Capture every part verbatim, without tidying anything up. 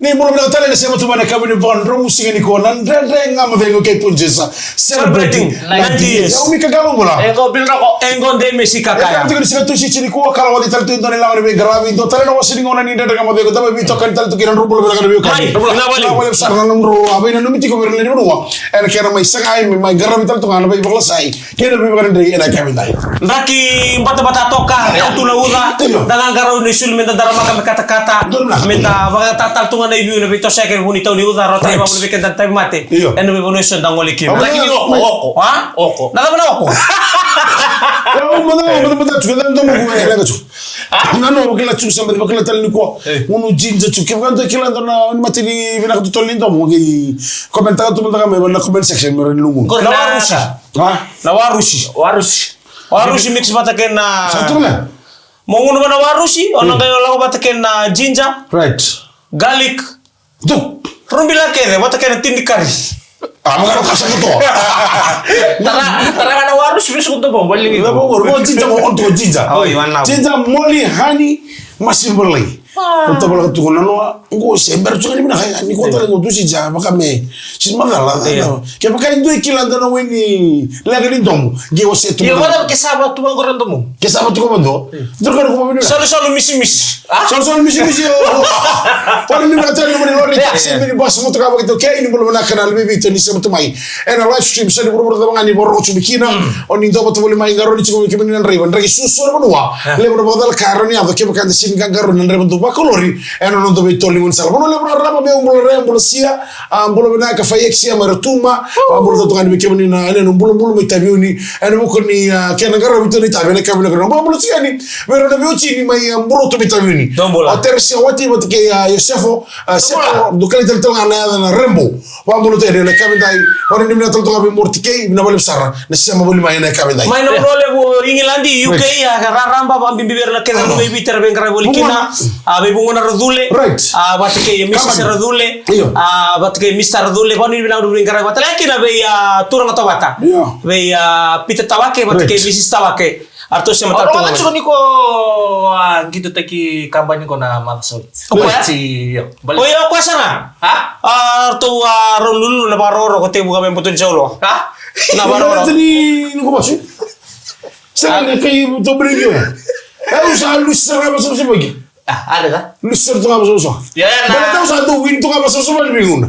Ni bula vinaka tale na sema tu mai na kavi ni vakadromu siga nikua na Dredre Ga Mo Cegu kei Punjesa. Celebrating ninety years. Au Mika Kalobula. E qo Bill Roko. E qo Dei Mesi Kakaya. E ka tiko ni siga Tusiti nikua, ka lako tale tu e dua na ilawa ni veiqaravi, dua tale na wasa ni gauna ni Dredre Ga Mo Cegu, da mai veitokani tale tu kei na drau bula vinaka na veiwekani. Mai, vinaka vakalevu. Vinaka vakalevu sara na nomudrau a veinanumi tiko vei ira na lewe ni vanua. Ena kena mai sagai, mai qaravi tale tu ga na veivakalasai kei na veivakadredrei ena yakavi edai. Draki batabata toka, e tu na uca. Io. Da qaqarauni sulu me da daramaka me katakata. Donu na. Me da vakatatala tu ga na iviu na veitosoyaki ena vuku ni tau ni uca, rauta ni vavuna vei keda na tauvimate. Io. Ena veivanua eso da gole kina. Draki ni oko, oko. A? Oko. Na cava na oko? Io, mada, mada, mada, tu keda na domo ku e, leqa tu. Na no, vakila tu sa, vakila tale nikua. E. Gunu jinja tu. Kevaka dua kila dua na, ni mate ni vinaka totolo ni domo, qai comment taka tu mada ga mai na comment section, me rawa ni luqu. Na warusi. A? Na warusi. Warusi. Warusi mix vata kei na. Sa tu na. Mo gunu vata na warusi, o na qai lako vata kei na ginger. Right. Garlic. Tu. Rubila kece, vata kei na tini kari. A, mo ka sa moto. Tara, tara ga na warusi, bisu kuto bo, bali. Na bo, mo jinja, mo onto jinja. Oi, wana. Jinja, moli, hani, masi balai. Ko tava laka tu ko na noa, ko se bera tu ni mina kaya, ni ko tale ko tu si ja, vaka me, si macala. Io. Kevaka e dua e kila dua na we ni leqa ni domo, qai wasea tu. Io, vaka ke sa va tu vaqo na domo. Ke sa va tu ko vaqo. Io. Dua ka ko vaqo. Salusalu misimisi. A? Salusalu misimisi, io. Vani ni vaka tale ni mani lori, io, taxi, io, minibus, motoka, vaka tu kei ni bula vinaka na levei tu ni sema tu mai. Ena live stream, sa ni vuravura cava ga ni vakarorogo tu mai kina. Mm. O ni dau vata voli mai, qarauni tiko mai kemuni na draiva, draki susu na vanua. Io. Levu na vakacalaka, rawa ni yaco, kevaka eda sega ni qaqarauni na draiva dau vakalori. Ena noda veitolo ni gaunisala. Vanua levu na rarama, meu bula re, bula sia. A, bula vinaka, fai eksia mai Rotuma. A, bula tautagane mai kemuni na, ena, na bulabula mai Taveuni. Ena vuku ni, a, kena qaravi tu na itavi, ena kavina kena. Bula, bula sia ni, vei ira na veiwatini mai, a, Burotu mai Taveuni. Dou bula. O Teresia Wati, vata kei, a, Yosefo, a, Sefo, dou bula. Dou kali tale tale ga na yaca na Rainbow. Vakabula tu ena yakavi edai, o na ni vinaka tale tu ga vei Morty K, vinaka vakalevu sara na sema voli mai ena yakavi edai. Mai na vanua levu Igiladi, U K, right, a raraba, vakabibi vei ira na kena luve i Viti era veiqaravi voli kina, a vei Vuqa na Racule, right, a vata kei Missus Racule, io, a vata kei Mister Racule, vakanuinui vinaka veiqaravi vata kei na vei, a, turaga Tawata. Io. Vei, a, Peter Tawake, vata kei, right, Missus Tawake. Aratou sema tale tu ga. Tiko ni ko, a, qitotaki kabani ko na maca sa oti. O koya? Oti, io. Bale. O io, o koya sara. Ha? A, ratou, a, rau lulu na vakarokoroko tevu ka me boto ni saulo. Ha? Na vakarokoroko. Ni, ni ko masu. Sara na kai boto breki. E, au sa lusi sara vasavasavi. A, ada ka? Lusi sara tu ga vasavasavi. Ia, ia, na. Bale tau sa dau win tu ga vasavasavi ni veigauna.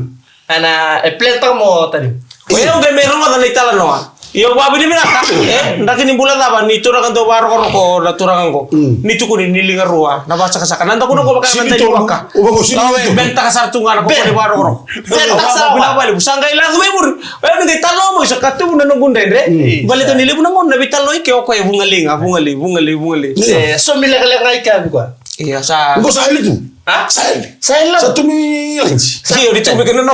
Ana, e plan taka mo tani. O yau qai mai rogoca na italanoa. Io, vakavinavinaka. E, draki ni bula cava, ni turaga dau vakarokoroko na turaga qo. Mm. Ni tukuni ni liga rua, na vakasakasaka. Na dakuna qo vaka na dani waka. O vaka o sini. Au e ben taka sara tu ga na ko ni vakarokoroko. Ben taka sara. Vale, sa qai lasu mai muri. Au ni qai talanoa mai sa katuvu na noqu dredre. Mm. Baleta ni levu na gauna na veitalanoa i ke o koya e vuqa liga, vuqa liga, vuqa liga, vuqa liga. E, so mi lekaleka i ke a vikoya. Ia, sa. Qo sa eli tu. Ha? Sa eli. Sa eli. Sa tu mi lanji. Sa eli tu mi kena na.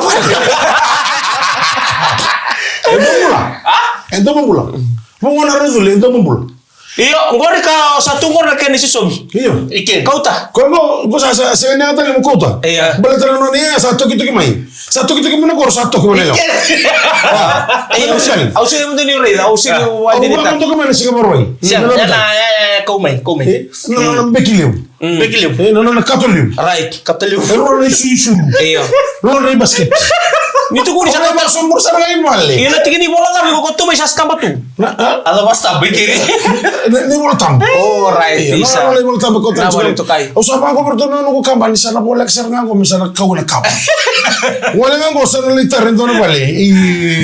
E dua bula. Ha? E dua bula. Vuqa na Racule, e dua bula. Io, qori ka sa tu qori na kena sisomi. Io. I ke. Kauta. Ko qo, qo sa, sa, sa na tale mo kauta. Ia. Bale tale no ni sa toki toki mai. Sa toki toki mai na koro, sa toki mai na. I ke. Io, au sega, au sega ni raica, au sega ni. Au vaka toki mai na siga maroi. Sia, na, na, na, e, e, kau mai, kau mai. E, na, na, na beki levu. Mm. Beki levu. E, na, na, na kato levu. Right. Kato levu. E, rua na isu, isu. Io. Rua na ibasket. Ni tukuni sa kato. Sombor sa na kai male. Io, na tiki ni vola ka viko ko tu mai sa stamba tu. Na, a? Ala vasta beki. Na, ni vola tamba. Oh, right. Io, na, na, ni vola tamba ko tamba. Au sa vaka ko berto na noqu kabani sa na vola ka sa na qo me sa na kau na kaba. Wale ga qo sa na lai tara e dua na vale. I,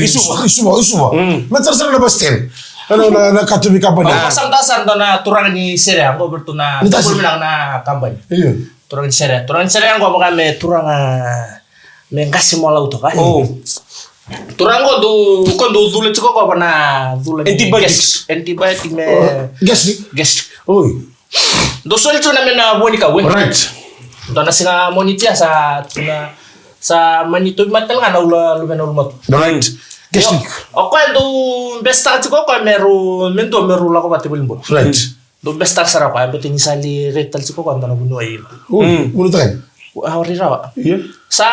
i Suva. I Suva, i Suva. Mm. Me tara sa na bus stand. Ena, na, na katuvi kabani. Au sa mata sara dua na turaga ni sere, qo berto na, ni tasi, na kabani. Io. Turaga ni sere, turaga ni sere qo vaka me turaga me qase mo lau toka. Oh. Turaga qo dau, ko dau cula tiko ko vana cula ni antibiotics. Gas-, antibiotic me. Oh, gastric. Gastric. Oi. Dou soli tu na me na vua ni kau e. Right. Dua na siga Moniti a sa, na, sa mani tauvimate tale ga na ula, luvena ulumatua. Right. Io. Gastric. O koya dau bestaka tiko o koya me rau, me dua me rau lako vata i valenibula. Right. Dau bestaka sara o koya, bete ni sa li rei tale tiko o koya dua na vuniwai. Ui, mm, vuniwai. A, o rei rawa. Io. Sa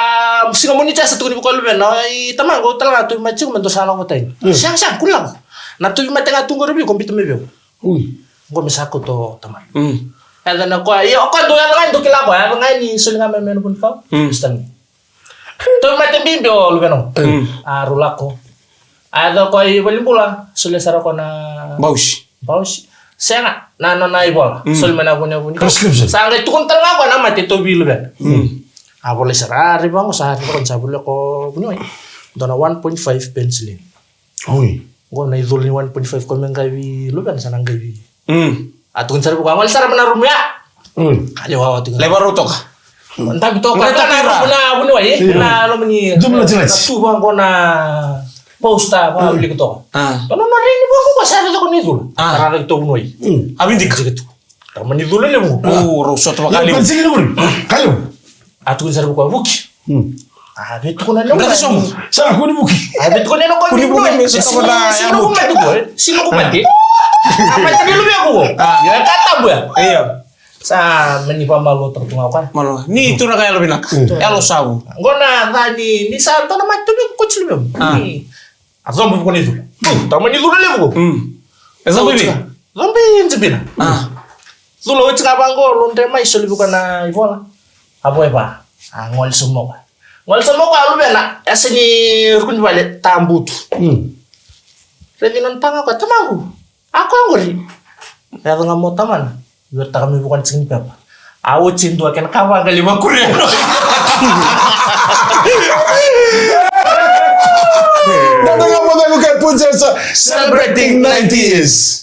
siga Moniti a sa tukuni vei koya luvena, i tamaqu tale ga tauvimate tiko me dua sa lako vata i. Io. Sega, sega, kua ni lako. Na tauvimate ga tu qori vei iko, biuta mai vei au. Ui. Qo me sa kauta o tamana. Mm. Yaco na koya, ia o koya dou yaco ga ni dou kila koya, yaco ga ni soli ga mai mai na vunikau. Mm. Stani. Tauvimate bibi o luvena qo. Mm. A rau lako. A yaco koya i valenibula, solia sara koya na bausi. Bausi. Sega, na nona ivola. Mm. Soli mai na vuni, vuni. Prescription. Sa qai tukuna tale ga koya na mate tauvi luvena. Mm. A volai sara, a raica qo, sa raica qo, sa volai ko vuniwai. Dua na one point five penicillin. Oi. Qo na icula ni one point five ko me qai vei luvena, sa na qai vei. Mm. A tukuni sara vei koya, gole sara mai na rumu ya. Mm. Kale wawa tukuni. Lai varau toka. Dabe toka. Dabe toka na rumu na vuniwai. Io. Na loma ni. Dua na tilaiti. Na tu vaqo na poster, va vili toka. Ah. Dua na nona rini vaqo, sa raica ko na icula. Ah. Sa raica ko vuniwai. Mm. A vidika. Vidika tu. Tama ni cula levu. O, rau sota vakalevu. Io, kale. A tukuni sara vei koya, Vuki. Hmm. A vei tukuna na. Qai sobu. Sa kua ni Vuki. A vei tukuna na, kua ni Vuki. Sega ni noqu mate qo, e. Sega ni noqu mate. A mate ni luvena qo. Ah. Io, e ka tabu ya. Io. Sa mani vamalua toka tu ga o koya. Malua. Ni turaga yalo vinaka. Hmm. Yalo savu. Qo na ca ni, ni sa dua na mate tu vei ko koti luvena. Ah. Ni A coba vei koya na icula. Tama ni cula levu. Mm. E coba i vei? Coba i Jibina. Ah. Cula oti ga vaqo, lodre mai, soli vei koya na ivola. A vo e va. A gole sobu mai o koya. Gole sobu mai o koya, a luvena. Yasa ni ruku ni vale, tabutu. Mm. Raici nona taga o koya, tamaqu. A koya qori. Yaco ga mai o tamana. Veretaka mai vua na tiki ni pepa. A oti e dua kena ka vaqali vakuri. Dua na ka mo cegu kai Punjas celebrating ninety years.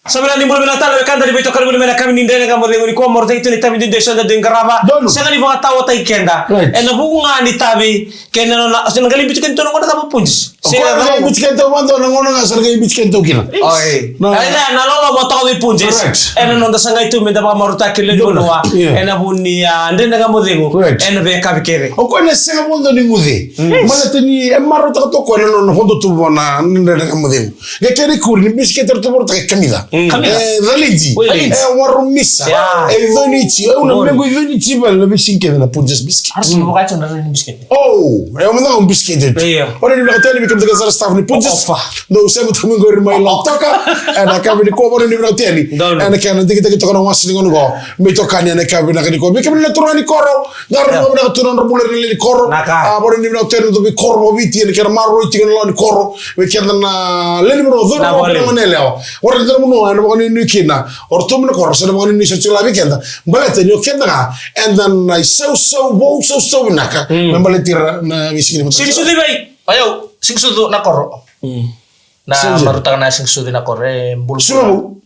Sa vinaka ni bula vinaka tale na wekada ni veitokani voli mai na yakavi ni Dredre Ga Mo Cegu nikua, marautaki tu na itavi duidui eso eda dui qarava. Donu. Sega ni vakataotaki keda. Right. Ena vuku ga ni itavi kei na nona, se na qai lai biuti keda tu na gauna cava, Punjas? Se na qai lai biuti keda tu, vaqo na gauna ga sa na qai biuti keda tu kina. Oi. Na, na loloma toka vei Punjas. Correct. Ena noda sa qai tu meda vakamarautaki lewe ni vanua. Donu. Yeah. Ena vuku ni, ah, Dredre Ga Mo Cegu. Correct. Ena veiyakavi kece. O koya na sega vaqo ni guce. Mm. Baleta ni e marautaka toka o koya na nona vodo tu vua na Dredre Ga Mo Cegu. Qai kena ikuri ni bisikete eratou vakarautaka e kamica. Mm. Kamica. E caliji. Caliji. E warumisa. Yeah. E iconici. E, au na mequ iconici vale na veisiga kece na Punjas biscuit. Aratou na vakatau na rairai ni bisikete. Oh, e au mada ga bisikete tu. Io. Ora ni vinaka tu yani vei kemudou kece sara staff ni Punjas. Ofa. Dou sema tu mai qori mai Lautoka. Ena yakavi nikua, ora ni vinaka tu yani. Donu. Ena kena digitaki toka na wasa ni gauna qo. Me itokani ena yakavi vinaka nikua. Vei kemuni na turaga ni koro. Qarauna vinaka tu na nodra bula ira na lewe ni koro. Naka. A, ora ni vinaka tu yani na dau veikoro vakaviti ena kena maroroi tiko na lawa ni koro. Vei keda na lewe ni vanua, cauravou kei na goneyalewa. Ora ni dua na vanua ena vakanuinui kina o ratou mai na koro, se na vakanuinui sa tiko la vei keda. Baleta ni o keda ga eda na isausau vou, sausau vinaka. Mm. Me baleti ira na veisiga ni mataka. Siga ni sucu i vei? O yau, siga ni sucu na koro. Mm. Na marautaka na siga ni sucu na koro, e bulu. Sucu vou?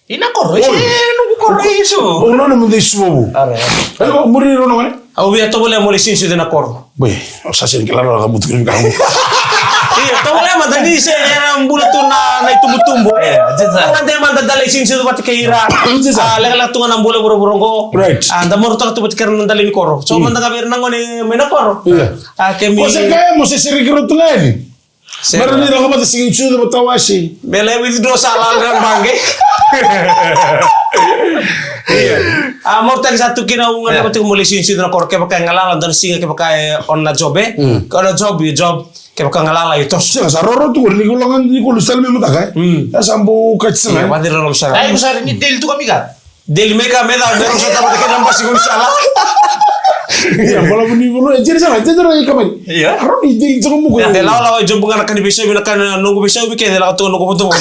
I na koro, e, noqu koro i Suva. O nona mo dei Suva vou. Ara, ara. Iko muri rona gone? Au via tovolea mo lai siga ni sucu na koro. Boi, o sa sega ni kila na ka butu kina ka. Io, tovolea mada ni se era bula tu na, na itubutubu. E, jisa. Au na dei mada da lai siga ni sucu vata kei ira. Jisa. A, lekaleka tu ga na bula vuravura qo. Right. A, da marautaka tu vata kei ira na daliga ni koro. So mada ga vei ira na gone mai na koro. Io. A, kemi. Ko se kaya mo se sere kiro tu ga yani. Sega. Mara ni lako vata siga ni sucu vata wase. Me lai withdraw sa lala na baqe. Ia. A, marautaki sa tu kina, au gadreva tiko mo lai siga ni sucu na koro, kevaka e galala dua na siga, kevaka e o na job, e. Mm. Ke o na job, io job, kevaka galala io toso. Sega, sa roro tu, ni kula ga, ni kula sa lala me mataka, e. Mm. Sa bau kati sara. Ia, vati roro sara. Ai, ko sara ni daily tu ka mika. Daily maker me cava, me rau sa tavata kei na basi ko ni sala. Ia, balavu ni vanua, e jeri sala, jeri sala i kamani. Ia. Rau ni daily toka muku. Ia, de lawalawa e jobu ga na ka ni veisauvi, na ka na noqu veisauvi kece, lako toka noqu votovoto.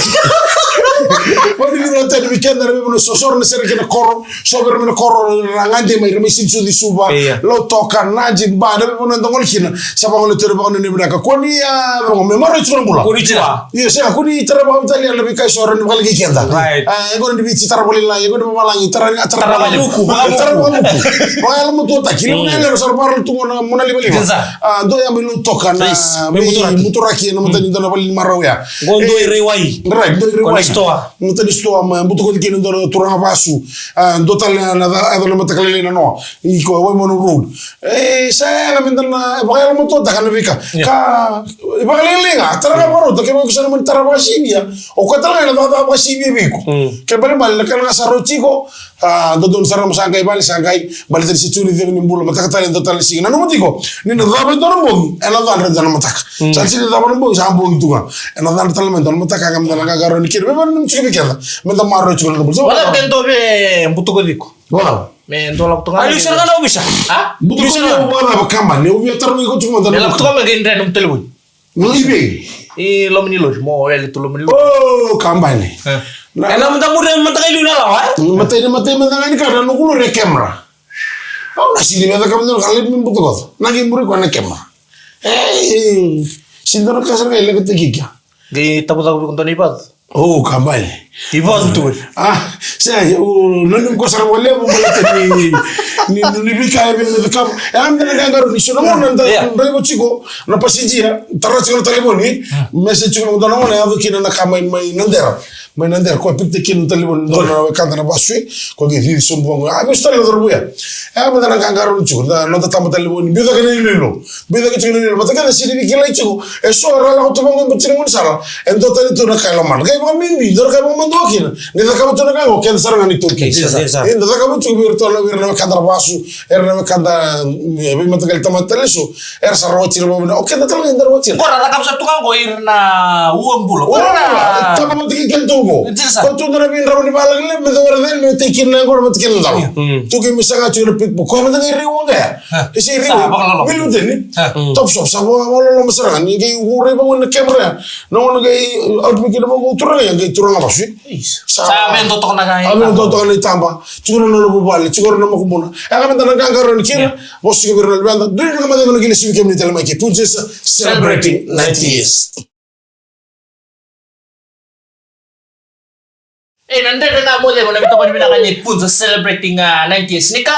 Vani ni rau tani weekend, na veivanua sosoro na sere kei na koro, so vei ira mai na koro, na gade mai, ira mai siga ni sucu i Suva, ia. Lautoka, Nadi, Ba, na veivanua da gole kina, sa vagole tu ira vakanuinui vinaka. Kua ni, a, me maroroi tiko na bula. Kua ni tua. Ia, sega, kua ni tara vakavitalia na veika e so rawa ni vakalagi keda. Right. A, e qo ni Viti tara vakalailai, e qo ni vavalagi, tara, tara vakalevu. Tara vakamuku, tara vakamuku. Vakayalomatuataki, levu na yalewa sa ra vakarau tu qo na mona livaliva. Exact. A, dua ya mai Lautoka na, yes, mai Muturaki. Muturaki, na matani dua na vale ni marau ya. Qo dua i Raiwai. Right, dua i Raiwai. Ko na stoa. Matani stoa, ma butakoci kina dua na turaga vasu. A, dua tale na, na, na mataka lailai na noa. Iko, Waimanu Road. E, sa yaga me da na, e, vakayalomatuataka na veika. Ia. Ka, e, vakalailai ga, tara ga vakarauta, kevaka o sa na mani tara vakasivia. O koya tale ga ena cakacaka vakasivia vei iko. Mm. Kena ibalebale, na ka ga sa rauti iko, a, dodonu sara mo sa qai vale, sa qai, baleta ni se tu ni cegu ni bula, mataka tale, dua tale na siga. Nanuma tiko, ni na cava e dua na bogi, ena cadra e dua na mataka. Mm. Sa sega ni cava na bogi, sa bogi tu ga. Ena cadra tale mai e dua na mataka, ga me da na qaqarauni kina. Tiko vei keda. Me da maroroi tiko na noda bula. Wala ke dua vei butuko tiko. Wala. Me dua lako toka. Ali sara na ovisa. A? Butuko tiko vei keda. Kambani, au via tara mai ko tiko mada. Me lako toka mai ke dre na telefoni. Ni vei? I loma ni lori, mo yali tu loma ni lori. O, kambani. E. Na, e na mada muri, mada kai liu na lawa, e? Matai, matai, mada ga ni ka, na noqu lori e camera. Au na sili me caka mada ka lai me butuko. Na qai muri ko na camera. E, sili dua na ka sara ga e leqataki kea. Qai tavucavu vei ko dua na ivacu. O, kambani. Ivacu tu. A, se, o, nanumi ko sara vakalevu, baleta ni, ni, ni veika e vei me cakava. E, a, me na qaqarauni, so na gauna da draiva tiko na passenger, tara tiko na talevoni, message tiko na gauna, yaco kina na ka mai, mai Nadera. Mai Nadera, ko pick-taki kina na talevoni, dua na wekada na vasu, ko qai cici sobu vaqo. A, me sa tale na cauravou ya. E, a, me da na qaqarauni tiko, na noda taba talevoni, biu cake na iloilo. Biu cake tiko na iloilo, vata kece sega ni kilai tiko. E so era lako tu vaqo e bati ni gaunisala. E dua tani tu na ka e lomana. Qai vakabibi, dua na ka e vakamadua kina. Ni cakava tu na ka qo, keda sara ga ni taukei. Keda sara. E, da cakava tiko vei iratou na, vei ira na wekada na vasu, era na wekada, e, veimataqali tamata tale so. Era sa rawati ira vakavinaka. O keda tale ga eda rawati ira. Ko ra cakava sa tu ga qo ira na ua bula. Ko ra na taba mata kei keda tu qo. Ko tu na veidrau ni valagi levu, me cau era cai, me tei kina na qo, me tei kina na cau. Tu kei me saga tiko na pickpocket. Ko mata ga ira i ua qo ya. E se ira i ua. Sa vakaloloma. Miliuteni. Top shop, sa vakaloloma sara ga. Ni qai urai vaqo na camera ya. Na gauna qai out me kina vaqo turaga ya, qai turaga vasu. Sa vei dua toka na ka. A vei dua toka na itaba. Tiko na nona vuvale, tiko na makubuna. E ka meda na qaqarauni kina. Vosa tiko vei ira na luveda. Dua na ka meda na kila sivi kemuni tale mai kei Punjas celebrating ninety years. E na dreve na mo levo na vita vani vinaka ni Punjas celebrating, a, ninety years. Ni ka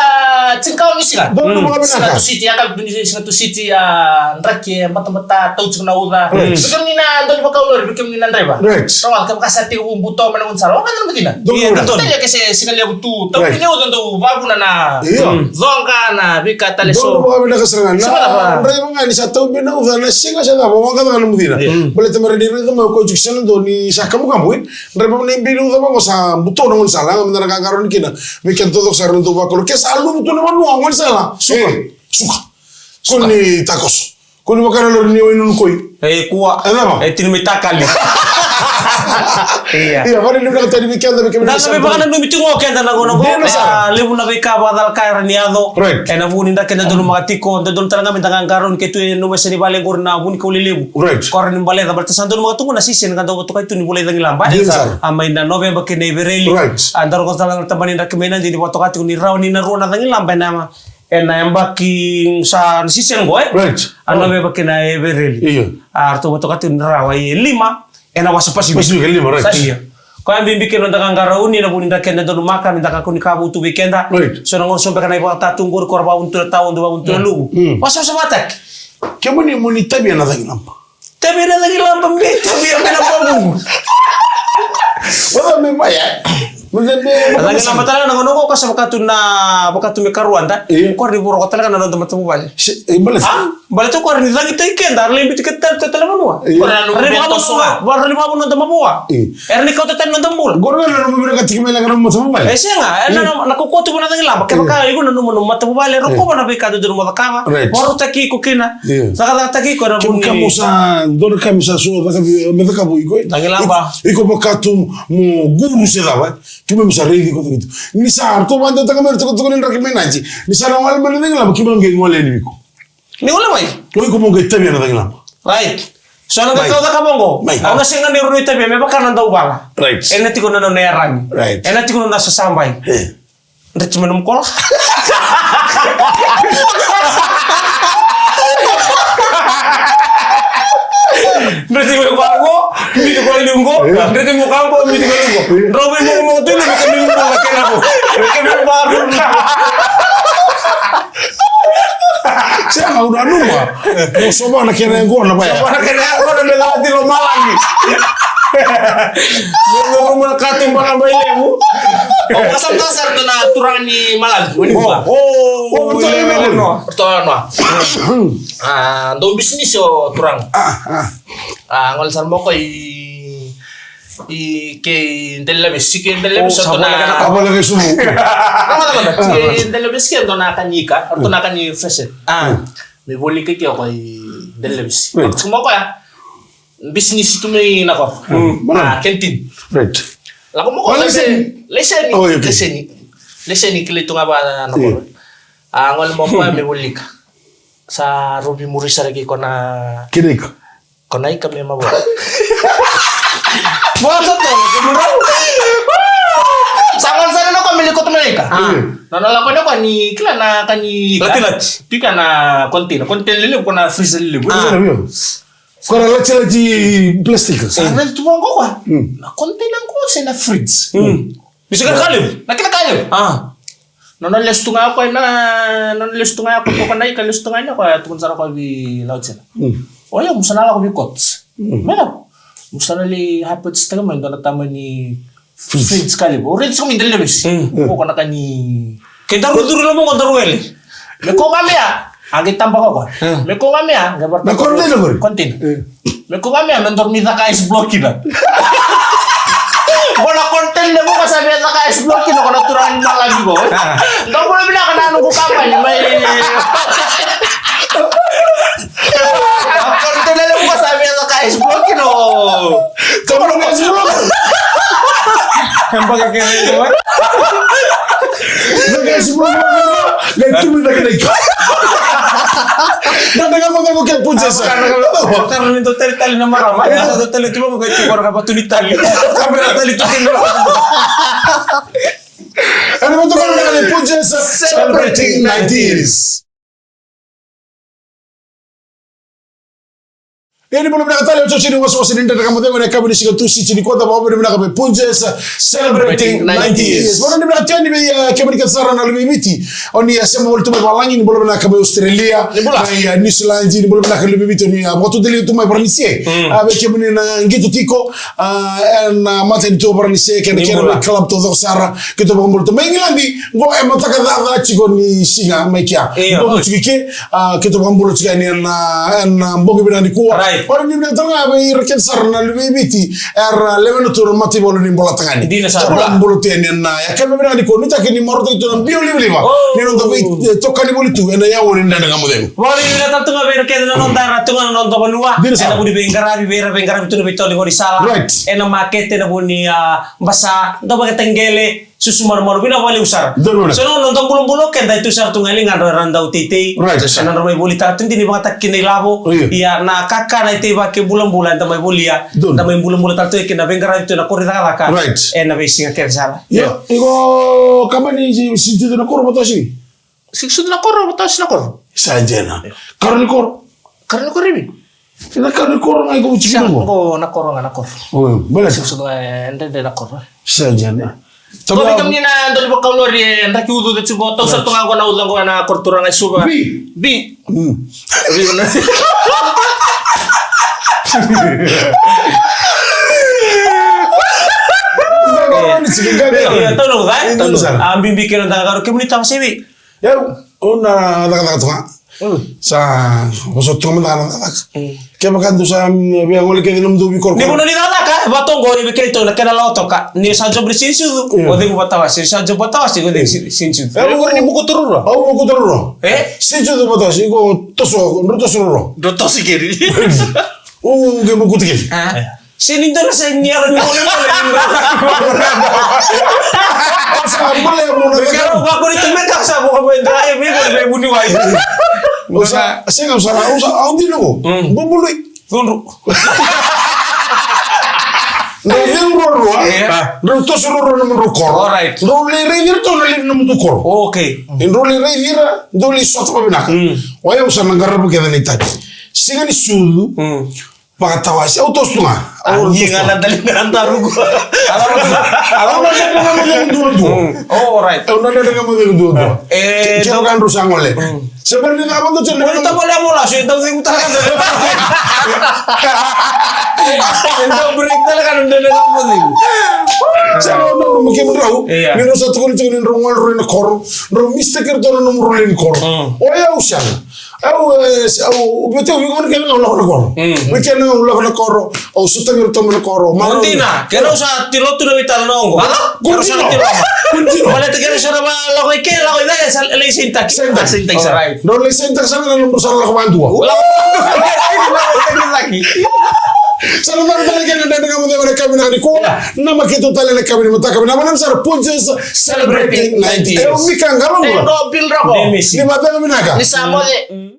tini ka ono ni siga. Donu mo vinaka. Siga tu siti, a ka tu ni siga tu siti, a draki e batabata tau tiko na uca. Vei kemuni na doni vakaulori, vei kemuni na draiva. Right. Rawa, kevaka sa tekivu buto mai na gaunisala. Waka na madina. Donu mo vinaka. Talia ke se siga levu tu, tau ni uca dau vavuna na coqa na veika tale so. Donu mo vinaka sara ga. Na draiva ga ni sa tau mai na uca na siga sa cava, waka na madina. Baleta mera ni raica mai ko tiko sena doni sa kabukabu, e. Draiva na ibili uca vaqo sa buto na gaunisala, ga meda na qaqarauni kina. Vei keda taucoko sara na dau vakalou. Ke sa luvu tu na vanua, gaunisala. Suka. Suka. Ko ni takoso. Ko ni vaka na lori ni wai nunu koi. E kua. E cava? E tini mai takali. Ia. Ia, vale ni vinaka tani vei keda, vei keda. Na vei vaka na numi tu qo keda na qo na qo. Dina sara. Levu na veika vakacalaka era ni yaco. Right. E na vuku ni da keda donu maka tiko, da donu tale ga meda qaqarauni ke tu e numi se ni vale qori na vunikau lelevu. Right. Ko ra ni baleca, baleta sa donu maka tu qo na siseni ka dau vakatokai tu ni vula i cagilaba. Dina sara. A mai na Noveba kei na Evereli. Right. A da rogo tale ga na tabana ni draki mai na dini vakatoka tiko ni rawa ni na rua na cagilaba e na E na yabaki sa ni siseni qo, e? Right. A Noveba kei na Evereli. Io. A ratou vakatoka tiko ni rawa e lima e na wasa Pasifika. Pasifika e lima, right. Sa ia. Koya bibi kei na noda qaqarauni, na vuni da keda donumaka, ni da kakua ni ka vutu vei keda. Right. So na gauna so beka na ivakatatu qori, ko ra vavuni tu na tawa, dou vavuni tu na luvu. Wasawasawataki. Kemuni mo ni tavia na cagilaba. Tavia na cagilaba, me tavia me na pavuqu. Wala me mai, e? Mo ni tavia na cagilaba tale na gauna qo, ka sa vakatu na, vakatu me karua da. Io. Ko ra ni vuroko tale ga na noda matavuvale. Se, e, baleta. A? Baleta ko ra ni cagitaki keda, ra lai biuti keda tale, tale vanua. Io. Ra ni vakavu, ra ni vakavu noda mavoa. Io. Era ni kauta tani noda bula. Qori na nomu vinakati ki mai leqa na matavuvale. E sega, e na, na, na kaukauwa tu vua na cagilaba. Kevaka iko nanuma nomu matavuvale, rokova na veika dodonu mo cakava. Right. Vakarautaki iko kina. Io. Cakacakataki iko na vuni. Kemu sa, dua na ka me sa so, caka vi-, me caka vei iko. Cagilaba. Iko, iko vaka tu mo guru se cava. Keimami sa raici iko tu. Ni sa, ratou vakadewataka mai, ratou, ratou ni draki mai na ji. Ni sa na gole mai na cagilaba, keimami qai gole yani vei iko. Ni gole mai? O iko mo qai tavia na cagilaba. Right. So na veika au cakava qo. Mai. Au na sega ni rawa ni tavia me vaka na dauvala. Right. E na tiko na nona iyaragi. Right. E na tiko na nona sasabai. E. Dreti mai nomu kola. Dreti mai kola qo, miti kola liu qo. Dreti mai kola qo, miti kola liu qo. Drau mai mokomoko tu na miti kola liu qo, na kena qo. Kena qo. Sega, au nanuma. Mo sova na kena yaqona, vaya. Sova na kena yaqona, me lati lomalagi. Mo nanuma na katuba na bai levu. O, kasam kasar na turaga ni Malagi. O, o, o, turaga ni Malagi. Turaga ni Malagi. A, dau bisinisi o turaga. A, a. A, gole sara mai o koya i, i kei Delaivesi, kei Delaivesi, o, sa dua na, sa vale ga sumu. Na, na, na, kei Delaivesi kei dua na ka ni ika, dua na ka ni fashion. A. Me voli kei kei o koya i Delaivesi. Sumu o koya. Bisinisi tu mai na koro. Mm. A, kentin. Right. Lako mo ko Laiseni. Laiseni. Oh, okay. Laiseni. Laiseni kilai tu ga vaka na ko. A gole mo ko me volika. Sa rovi muri sara ki ko na Kina ika. Ko na ika me mavo. Mo to to. Sa gole sara na ko me liko to me ika. Na na lako na ko ni kila na ka ni ika. Latilati. Tika na container. Container lelevu ko na freezer lelevu. Ko na latilati plastic. Sa na tu ko kwa. Na container ko se na fridge. Bisa ka kalevu. Na kila kalevu. Ah. Nona lesu tu ga ko na nona lesu tu ga ko ko na ika lesu tu ga na ko tukun sara ko vi lautsena. Oya musana la ko vi kot. Mena musana li hapet staka mai dona tama ni fridge kali bo. Red sumi dele visi. Ko ko na kani. Ke daru duru lo mo ko daru ele. Me ko ga mea. Age tamba ko ko. Me ko ga mea. Age bar. Na container ko. Container. Me ko ga mea me dor mi caka ice block kina. Ko na container mo ka sa me caka ice block kina ko na turani malagi ko. Dau ko bina ka na nuku kampani mai. Container mo ka sa me caka ice block kina. Tama na ice block. Kempa ke kere ko. Caka ice block. Ngai tumi na kena ika. Nada nga mo ke punjesa. Kara ni to tali tali na marama. Sa to tali tu mo ke tu ko ka batu ni tali. Ka bera tali tu kina. Ani mo to ka na punjesa celebrating nineties. Ia ni bula vinaka tale o coci ni wasewase ni Dredre Ga Mo Cegu ena yakavi ni siga Tusiti ni kua, vakavinavinaka vei Punjas celebrating ninety years. Vakavinavinaka tale vei kemuni kece sara na luve i Viti o ni a sema voli tu mai valagi, ni bula vinaka mai Australia, mai New Zealand, ni bula vinaka luve i Viti o ni a vakatudaliga tu mai Varanise. A vei kemuni na qito tiko ena matanitu o Varanise kei na kena vei club taucoko sara, keitou vakabula tu mai Igiladi. Qo e mataka caca tiko ni siga mai kea. Qo tiko i ke. A, keitou vakabula tiko yani ena, ena bogi vinaka nikua. Ora ni vinaka tale ga vei ira kece sara na luve i Viti era lewena tu na mataivalu ni Bolatagane. Dina sara. Vakabula tu yani ena yakavi vinaka nikua, nuitaki ni marautaki tu na biau livaliva ni noda veitokani voli tu ena yaua ni Dredre Ga Mo Cegu. Vakavinavinaka tale tu ga vei ira kece na noda era tu ga na noda vanua. Dina sara. Ena vu ni veiqaravi, vei ira veiqaravi tu na veitolo ni gaunisala. Ena makete, ena vu ni, a, basa, dau vaketaqele. Susu malumalu, vinaka vakalevu sara. So na noda bulabula o keda e tu sara tu ga e ligadra era dau teitei. Ena nodra mai volitaka tu dina ni vagataki kina ilavo. Ia na kakana e teivaki bulabula eda mai volia. Da mai bulabula tale tu kina veiqaravi tu ena koro ni cakacaka. Ena veisiga kece sara. Io, iko kama ni si, si tu na koro vatosi. Sik sutu na koro, vatosi na koro. Sa jena. Karo ni koro. Karo ni koro ivi. Na karo ni koro ga iko uci kina mo. Ko na koro ga na koro. Bale. Sik sutu ga e dede na koro. Sa jena. Ko vei kemuni na doli vakaulori e draki ucuucu tiko, tau sa tu ga ko na uca ko na koro turaga i Suva. Bi. Bi. Bi na. Tau na uca e? Tau na uca. A bibi kena da karo kemuni tau sevi. Ia, au na cakacaka toka. Sa vosa toka mada na cakacaka. Kevaka dou sa via gole kece nomudou veikorokoro. Ni vanua ni cakacaka, vatoqori vei keitou na kena lawa toka. Ni sa job ni sinisucu, o cegu vatawasi. Ni sa job vatawasi, o cegu sinisucu. E, au ni muku tororo. Au muku tororo. E? Sinisucu vatawasi, ko toso, dro toso roro. Dro toso keri. O qai mukuta kece. Sega ni dua na sega ni yalo ni molemole ni dua. Sa mole ya mona. Kero vakuri tu me ka sa mo ko me dua e me ko me buni wai. O sa sega, o sa, o sa, au dina ko. Bubului. Cudru. Drau cegu ruarua. Drau toso ruarua na mudrau koro. Drau lai raici ira tu na lewe ni nomudrau koro. Okay. Drau lai raici ira, drau lai sota vavinaka. O yau sa na qarava kece na itaki. Siga ni sucu. Vakatawasi, au toso tu ga. Au toso tu ga. Ia ga na dali ga daru qo. Au na dredre ga mo cegu duadua. Oh, right. Au na dredre ga mo cegu duadua. E, ke, kevaka drau sa gole. Se bera ni caka vakadua, se bera ni caka vakadua. Mo ni tavole a mola, se dau cegu tale ga. E dau break tale ga na dredre ga mo cegu. Sa na nomu kemudrau. Ni drau sa tukuni tiko ni drau gole rau ina koro. Drau mistake iratou na nomudrau lewe ni koro. O yau sega. Au, e, au, vete au viko na kena au lako na koro. Vete na au lako na koro, au sotagi iratou mai na koro. Marau. Dina, kena au sa tilo tu na veitalanoa qo. Kena au sa tilo. Baleta kena au sa na lako i ke, lako i cake, sa lai sainitaki. Sainitaki. Sainitaki sara. Alright. Drau lai sainitaki sara na nomu sa lako vadua. Lako vadua. Sa na lako tale kena dredre ga mo cegu. Vinaka nikua, na makete tale na ka ni mataka, vinaka, vinaka sara, Punjas celebrating ninety years. E, o Mika, qalo. E, qo Bill Roko. Ni mataka vinaka. Ni sa moce.